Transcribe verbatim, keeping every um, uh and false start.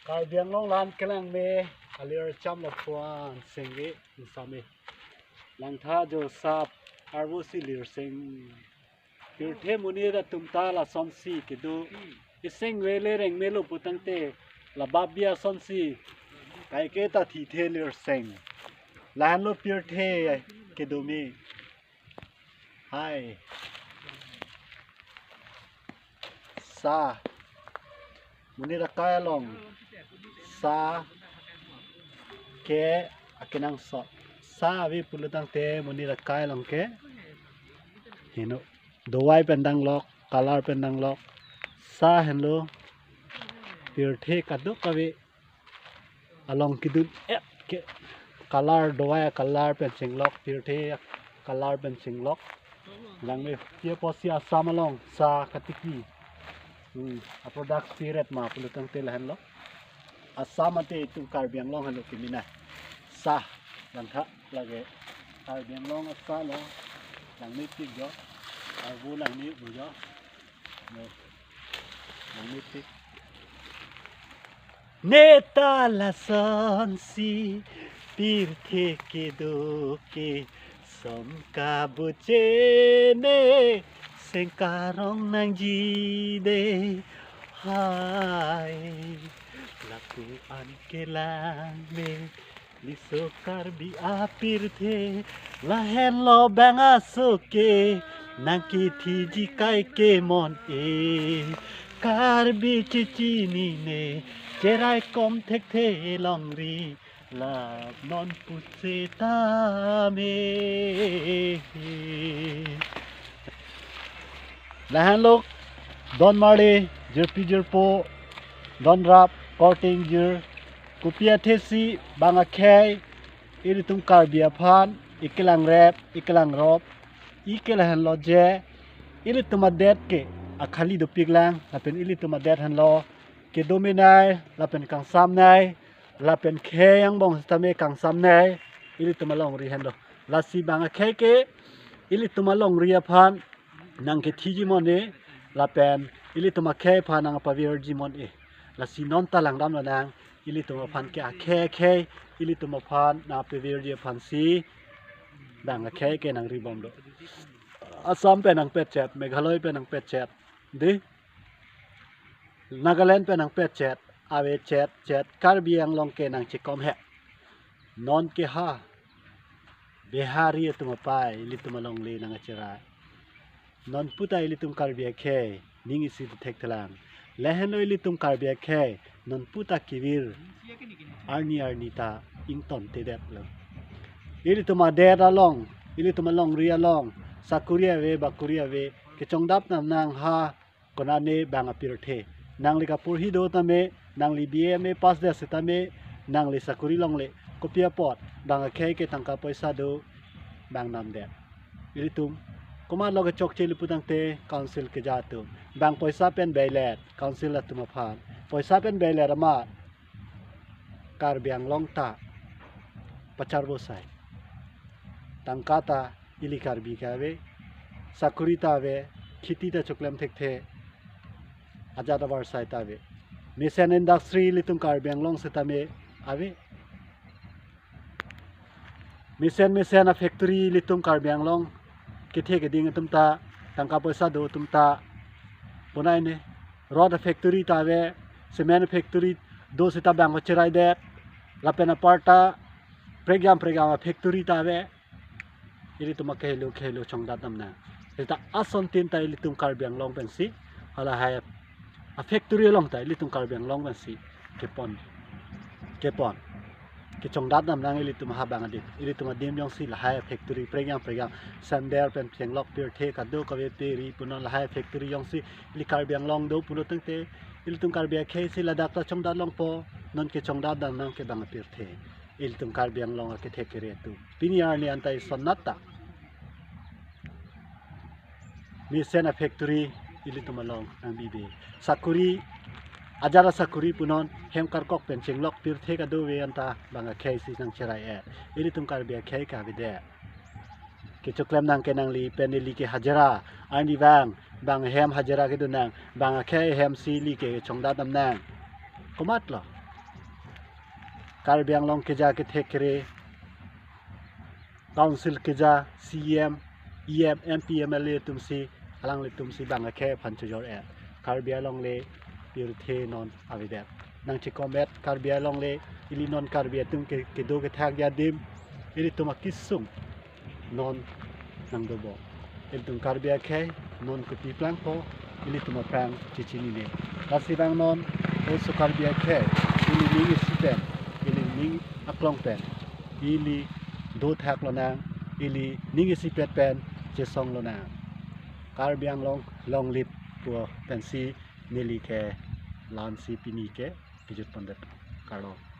Karbi Anglong la-an kelang me alir cham lapuan sengge insame. Langtha jo sap arvo si lir seng. Pirthe monit atum ta lasonsi kedo. Iseng vele reng melo putangte labap bia sonsi kaike ta thithe lir seng. Lahenlo pirthe kedo me. Hai. Sa. Monit akai along. Sa. Ke akenangsot. Sa ave pulotangte monit akai along ke. Heno. Dovai pen danglok, color pen danglok. Sa henlo. Pirthe kadokave along kedun et ke color, dovai color pen chenglok, pirthe color pen chenglok. Langme pi apotsi Assam along sa katiki. Hmm, a-product spirit ma pulotangte lahenlo. Assam ate itum Karbi Anglong henlo kemena. Sa langtha lage. Karbi Anglong asa lo. Langme tik jo. Arvo langme pu jo. No. Langme tik. Neta lasonsi pirthe kedo ke som kabuche ne sengkarong nangji de. Hai lapu an kelang me liso Karbi apirthe lahenlo bang aso ke nangkethiji kaike mon e. Karbi chichinine cherai kom thekthe longri lap non pusetame. Lahenlo don marli jirpi jirpo don rap korte ingjir kopi athesi bang akhei ilitum Karbi aphan ikelang rep ikelang rop ike lahenlo je ilitum adet ke akhali dopiklang lapen ilitum adet henlo kedo menei lapen kangsamnei lapen khei angbong sitame kangsamnei ilitum alongri henlo. Lasi bang akhei ke ilitum alongri aphan nangkethiji mon e lapen ilitum akhei aphan nangpavirji mon e. Lasi non ta langdamlo nang ilitum aphan ke akhei akhei ilitum aphan nangpavirji aphansi bang akhei ke nangribomlo. Assam pen nangpetchet, Meghalaya pen nangpetchet. Dei. Nagaland pen nangpetchet, ave chet chet, Karbi Anglong ke nangchekom he. Non ke ha Bihari atum apai ilitum alongle nangcherai. Non puta ilitum Karbi akhei ning isi thekthe lang. Lahenlo ilitum Karbi akhei non puta kevir arni arni ta ingtontedetlo. Ilitum adet along, ilitum alongri along, sakuri ave, bakuri ave, kechongdap nam nang ha konane bang apirthe. Nangli kaporhi do tame, nangli B A M A pass det sitame, nangli sakuri longle. Kopi apot, bang akhei ke tangka poisa do, bang namdet. Ilitum, komatlo kechokche li putangte, council keja atum. Bang poisa pen beilet, council atum aphan. Poisa pen beilet amat, Karbi Anglong ta pacharbo sai. Tangka ta ili Karbi ke ave, sakuri ta ave, kheti ta choklem thekthe, ajat avarsai ta ave. Mesen industry ilitum Karbi Anglong sitame ave. Mesen mesen a-factory ilitum Karbi Anglong kethe keding atum ta, tangka poisa do atum ta bonai ne. Rod a-factory ta ave, cement factory do sita bang chiraidet, lapen apar ta pregam pregam a-factory ta ave. Ilitum akehelo kehelo chongdat nam nang. Sita asontin ta ilitum Karbi Anglong pensi, halahai a-factory along ta ilitum Karbi Anglong pensi kepon, kepon, kechongdat nam nang ilitum ha bang adim. Ilitum adim jongsi lahai factory pregam pregam, sandal pen chenglok pirthe kadokave peri punon lahai factory jongsi ili Karbi Anglong do pulotangte, ilitum Karbi akhei si ladak ta chongdat longpo, non kechongdat nam nang ke bang apirthe. Ilitum Karbi Anglong akethe kere atum. Pini arni anta isonnat ta mesen a-factory ilitum along nangbibe. Sakuri, ajat a-sakuri punon, hem karkok pen chenglok pirthe kadokave anta bang akhei si nangcherai-et. Ilitum Karbi akhei ke avedet. Kechoklem nang ke nangli pen neli ke hajira, arnivang Bang hem hajira kedo nang, bang akhei hem si ili ke chongdat dam nang. Komatlo? Karbi Anglong keja kethek kere, council keja, C E M, E M, M P, M L A atum si, alanglitum si bang akhei aphan chojor-et. Karbi Anglong le pirthe non avedet. Nangchekom-et Karbi Anglong le, ili non Karbi atum ke, kedo kethakji adim, ilitum akesung non nangdopo. Ilitum Karbi akhei non kopi plangpo, ilitum aphrang chechinine. Lasi vang non, oso Karbi akhei, ili ning isi pen, ili ning aklong pen, ili dothak lonang, ili ning isipet pen chesong lonang. Karbi Anglong long live pu pensi neli ke la-ansi pini ke pejut pondet. Kardom.